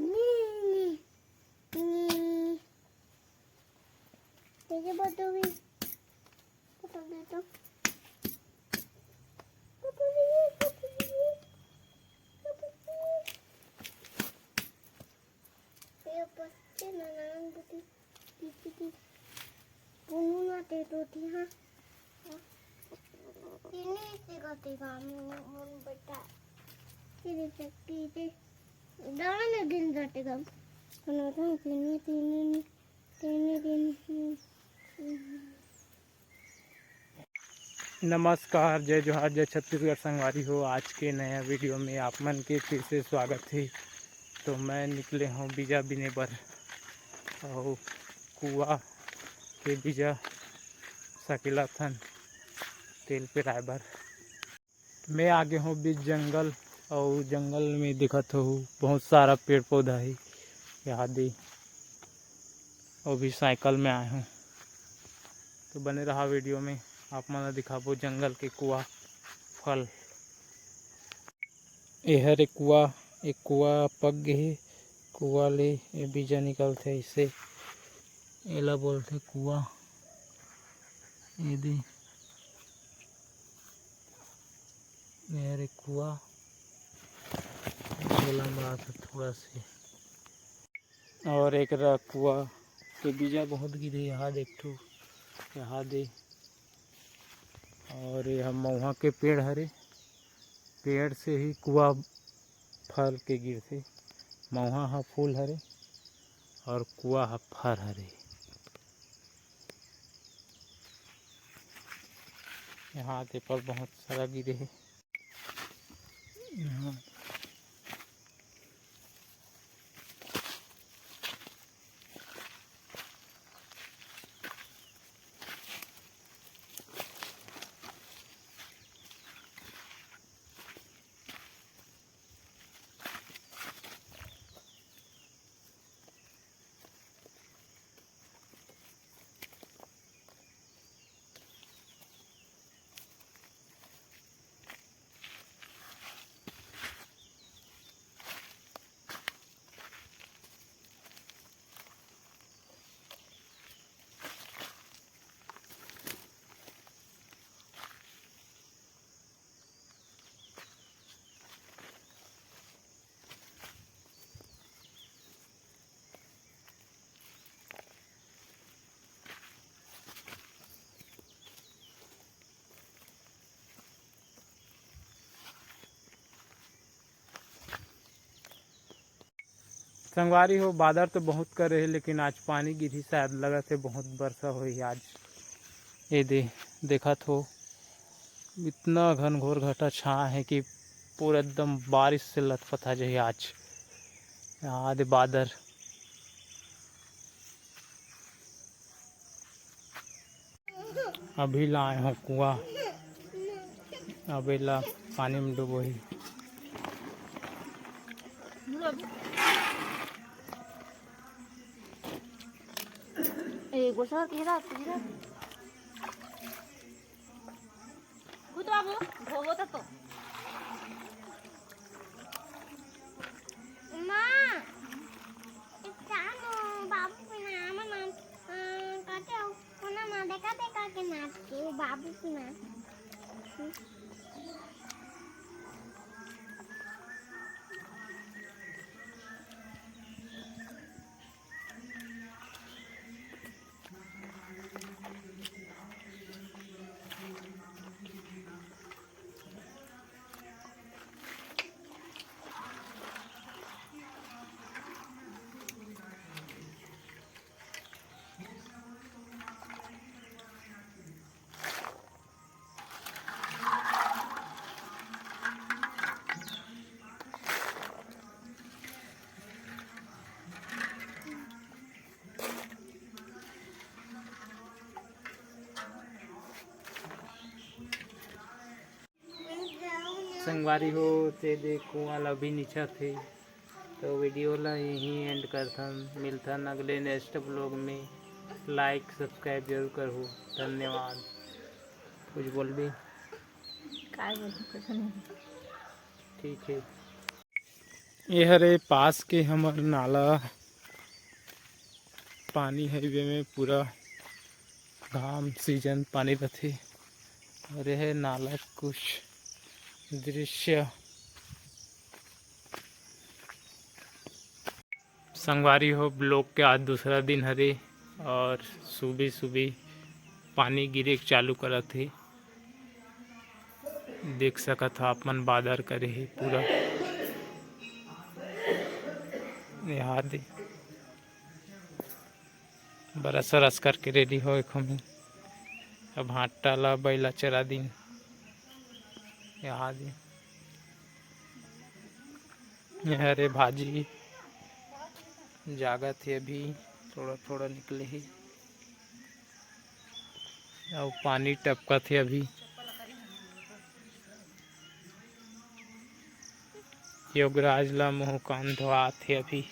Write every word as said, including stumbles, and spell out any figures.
नी, नी, नी। देखिए, बटोरी, बटोरी तो। बटोरी, बटोरी, बटोरी। ये बच्चे नानांग बुद्धि। पुनू ना ते तो थी, हाँ। तिनी ते गति काम मन बेटा। तिनी शक्ति ते। दान दिन जाते काम। पुनू तो तिनी, तिनी, तिनी, तिनी। नमस्कार, जय जोहार, जय छत्तीसगढ़ संगवारी हो। आज के नया वीडियो में आप मन के फिर से स्वागत है। तो मैं निकले हूँ बीजा बिने बर, और कुआ के बीजा सकेला थन तेल पेराए बर। मैं आगे हूँ बीच जंगल, और जंगल में दिखत हो बहुत सारा पेड़ पौधा है। यहाँ दे, वो भी साइकिल में आए हूँ। तो बने रहा वीडियो में, आप मन ला दिखाबो जंगल के कुआ फल। एहर एक कुआ, एक कुआ पक गे हे। कुआ ले ए बीजा निकलथे, इसे एला बोलथे कुआ। एदे, एहर एक कुआ, एला मारथे थोड़ा से। और एक रा कुआ के बीजा बहुत गिरे, यहाँ दे एक ठो, यहाँ दे। और ये हम मऊहा के पेड़ हरे, पेड़ से ही कुआ फल के गिरथे। मऊहा ह फूल हरे और कुआ ह फर हरे। यहाँ दे पर बहुत सारा गिरे हे। यहाँ संगवारी हो, बादर तो बहुत करे हे, लेकिन आज पानी गिरही, शायद लगत हे बहुत बरसा होही आज। ये दे, देखत हो, इतना घनघोर घटा छाए हे कि पूरा एकदम बारिश से लथपथा जाही आज। यहाँ दे बादर। अभी लाए हो कुआं, अब एला पानी में डुबोही। ए, गोसा के रात, के रात। खुद बाबू, धोबो त तो। माँ, चानो बाबू के नाम, नाम, अ, काटे हो, कोना माँ देखा, देखा के नाच के, वो बाबू के नाच। संगवारी हो, ते दे कुआं ला भी निचत हे। तो वीडियो ला यहीं एंड करथन, मिलथन अगले नेक्स्ट ब्लॉग में। लाइक सब्सक्राइब जरूर करहू। धन्यवाद। कुछ बोलबे? काय बोलूं, कुछ नहीं। ठीक है। ये हरे पास के हमर नाला, पानी हाईवे में पूरा घाम सीजन पानी रथे। और यह नाला कुछ दृश्य। संगवारी हो, ब्लॉग के आज दूसरा दिन हरे और सुबह सुबह पानी गिरे के चालू करत हे। देख सकत हो आप मन, बादर करे हे पूरा। यहाँ दे बरस वरस करके रेडी होए खमी। अब भांटा ला बैला चरा दिन। यहाँ दे, ये हरे भाजी जागत हे, अभी थोड़ा थोड़ा निकले हे। अउ पानी टपकत हे अभी। योगराज ला मुंह कान धोआत हे अभी।